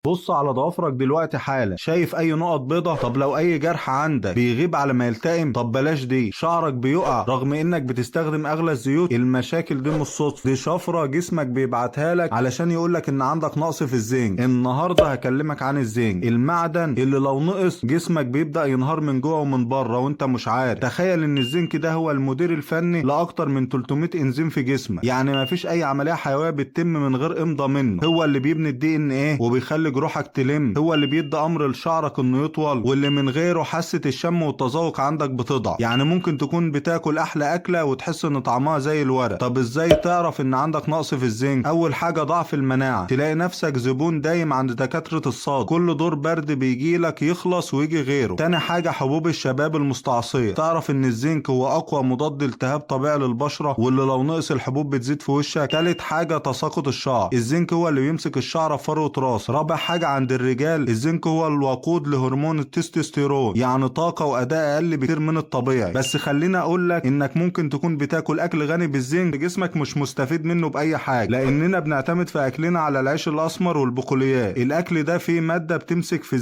بص على ضوافرك دلوقتي حالا، شايف اي نقط بيضة؟ طب لو اي جرح عندك بيغيب على ما يلتئم؟ طب بلاش دي. شعرك بيقع رغم انك بتستخدم اغلى الزيوت؟ المشاكل دي مش صدفة، دي شفرة جسمك بيبعتها لك علشان يقولك ان عندك نقص في الزنك. النهارده هكلمك عن الزنك، المعدن اللي لو نقص جسمك بيبدأ ينهار من جوه ومن بره وانت مش عارف. تخيل ان الزنك ده هو المدير الفني لاكتر من 300 انزيم في جسمك، يعني ما فيش اي عملية حيوية بتتم من غير امضى منه. هو اللي بيبني ال DNA وبيخلي جروحك تلم، هو اللي بيدي امر لشعرك انه يطول، واللي من غيره حاسه الشم والتذوق عندك بتضعف. يعني ممكن تكون بتاكل احلى اكله وتحس ان طعمها زي الورق. طب ازاي تعرف ان عندك نقص في الزنك؟ اول حاجة ضعف المناعة، تلاقي نفسك زبون دايم عند دكاترة الصاد، كل دور برد بيجيلك يخلص ويجي غيره. تاني حاجة حبوب الشباب المستعصيه، تعرف ان الزنك هو اقوى مضاد التهاب طبيعي للبشره، واللي لو نقص الحبوب بتزيد في وشك. تالت حاجة تساقط الشعر، الزنك هو اللي بيمسك الشعرة في فروه راس. رابع حاجة عند الرجال، الزنك هو الوقود لهرمون التستوستيرون، يعني طاقة وأداء أقل بكتير من الطبيعي. بس خليني أقول لك إنك ممكن تكون بتاكل أكل غني بالزنك جسمك مش مستفيد منه بأي حاجة، لأننا بنعتمد في أكلنا على العيش الأسمر والبقوليات. الأكل ده فيه مادة بتمسك في الزنك.